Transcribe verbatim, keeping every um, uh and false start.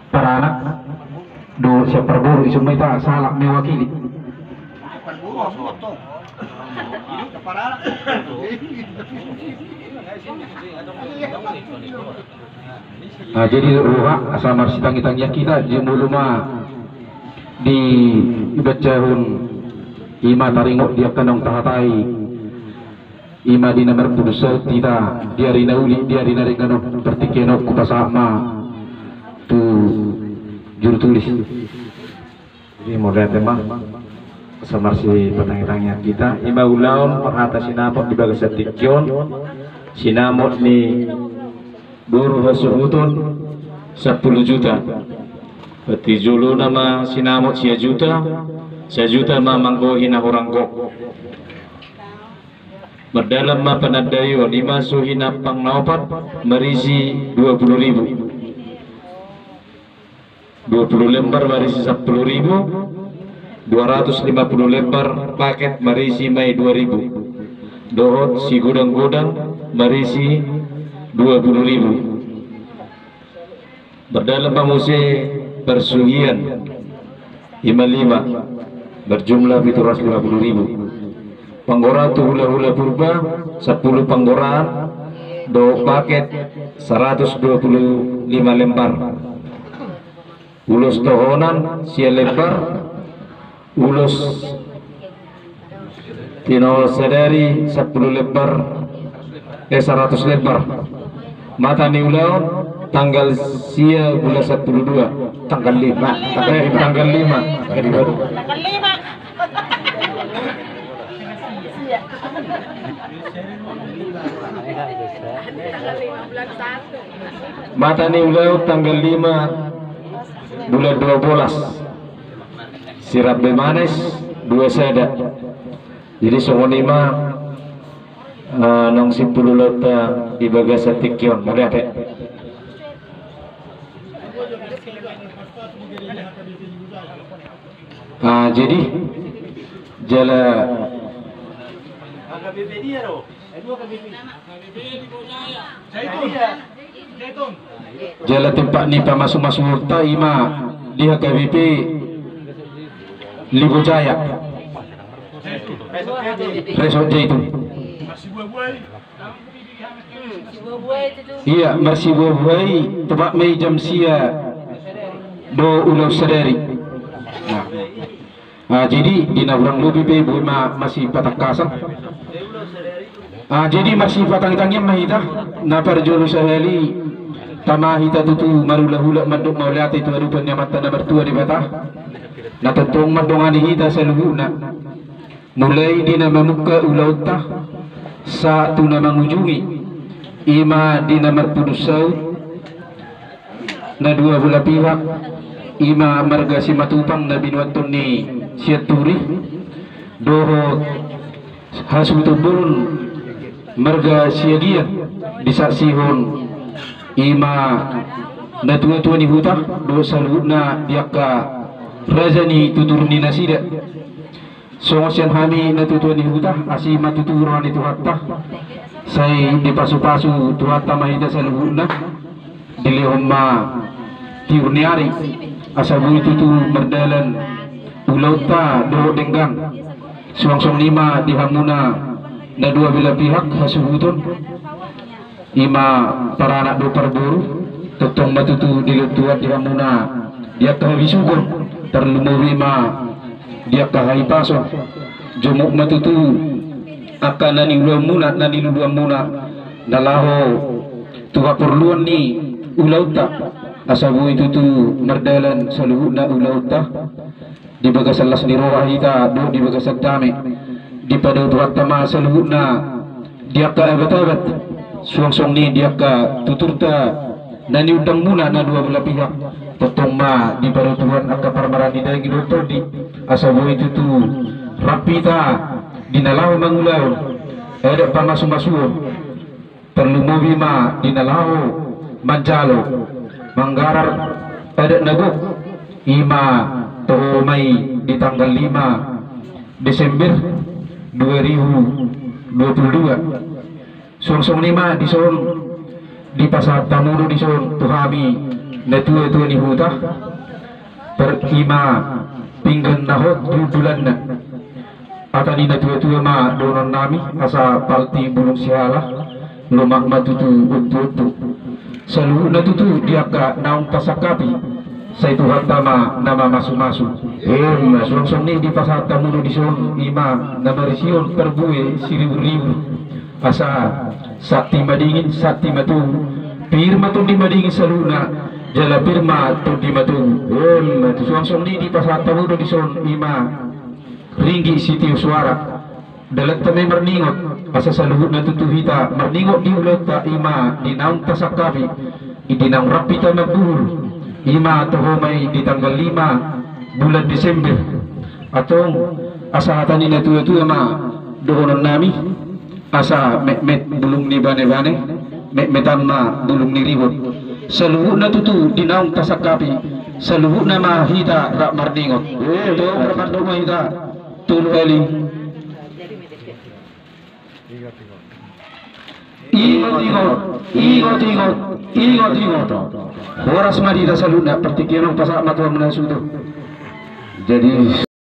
Paranak do sian parboru, isumma ita sahalak mewakili. Nah, jadi roha asa marsitangitangian hita, jumolo ma di ibacahon ima taringot di angka naung tahatai. Ima di na marpudun saut hita di ari na uli, di ari na denggan on, partingkian on hupasahat ma tu juru tulis. Jadi mauliate ma, asa marsipatangitangian hita, ima ulaon parhata sinamot di bagasan tingki on, sinamot ni boru hasuhuton sampulu juta. Berarti jolona ma sinamot sia juta, sia juta ma manggohi na hurang gok. Mardalan ma panandaion, ima suhi nampang na opat marisi dua puluh ribu. Dua puluh lembar marisi sampulu ribu, dua ratus lima puluh lembar paket marisi ma i dua ribu. Dohot sigudang-gudang marisi dua puluh ribu. Mardalan ma muse parsuhian, ima lima, berjumlah pitu ratus lima puluh ribu. Panggoraan tu hulahula Purba, sampulu panggoraan, dohot paket saratus dua puluh lima lembar. Ulos tohonan sia lembar, ulos tinohon sadari sampulu lembar, eh, saratus lembar. Mata ni ulaon tanggal sia bulan sampulu dua. Tanggal lima. Tanggal lima. Tanggal lima. Tanggal lima. Mata ni ulaon tanggal lima bulan dua belas. Sirambe Manes dua sada. Jadi songon i ma, eh, naung simpul ulaonta di bagasan tingki on. Mauliate. Ah, jadi jala jala tempat ni pamasumasuonta ima di H K B P Libo Jaya. Resort Zaitun. Iya, marsibuabuai, tepat ma i jam sia do ulaon sadari. Nah. Ah, jadi di na hurang lobi pe boi ma masipatangkasan. Ah, jadi marsipatangitangian ma hita, na parjolo sahali tama hita tutu marulahula mandok mauliate tu adopan ni Amanta na martua Debata. Na tongtong mandongani hita saluhutna. Mulai di na mamungka ulaonta sahat tu na mangujungi, ima di na marpudun saut, na dua belah pihak, ima marga Simatupang na binuathon ni Sianturi, dohot hasuhuton bolon marga Siagian, disaksihon ima natuatua ni huta, dohot saluhutna di angka raja ni tutur ni nasida. Songon sian hami natuatua ni huta, asi ma tutu roha ni Tuhanta. Sai dipasupasu Tuhanta ma hita saluhutna. Dilehon ma tiur ni ari, asa boi tutu mardalan ulaonta dohot denggan. Suang songon i ma di hamuna na dua belah pihak hasuhuton. Ima paranak dohot parboru, tongtong ma tutu dilehon Tuhan di hamuna di angka habisuhon, tarlumobi ma di angka hahipason. Jumuk ma tutu angka na niulaonmuna, na niluluanmuna, na laho tu haporluan ni ulaonta, asa boi tutu mardalan saluhutna ulaonta. Di bagasan las ni roha hita dohot di bagasan dame. Dipadao Tuhanta ma saluhutna di angka abat-abat, suang songon i di angka tuturta na niundangmuna na dua belah pihak. Tongtong ma dipadao Tuhan angka parmaraan ni daging dohot tondi, asa boi tutu rap hita di na laho mangulahon adat pamasumasuon. Tarlumobi ma di na laho manjalo manggarar adat na gok, ima toho ma i di tanggal lima Desember dua ribu dua puluh dua. Suang songon i ma dison Dipasahat hamu do dison tu hami natuatua ni huta, per ima pinggan na hot di hundulanna. Hata ni natuatua ma dohonon nami, asa palti bulung sihala, lomak ma tutu untuuntu. Saluhutna tutu di angka naung tasangkapi, sai Tuhanta ma na mamasumasu. Ima suang songon i dipasahat hamu do dison ima na marisihon parbue siriburribur. Asa santi madingin, santi matogu. Pir ma tondi madingin saluhutna, jala pir ma tondi matogu. Ima tutu. Suang songon i dipasahat hamu do dison ima ringgit sitio suara. Dalanta ma i marningot, asa saluhutna tutu hita marningot di ulaonta ima di naung tasangkapi, di naung rap hita mambuhul, ima toho ma i di tanggal lima bulan Desember. Antong, asa hata ni natuatua ma dohonon nami, asa metmet bulung ni banebane, metmetan ma bulung ni rihot. Saluhutna tutu di naung tasangkapi, saluhutna ma hita rap marningot. Antong, rap marningot ma hita. Tolu hali. Ingot, ingot, ingot, ingot, ingot, ingot. Horas ma di hita saluhutna, partingkian on pasahat ma tu hamuna sude. Jadi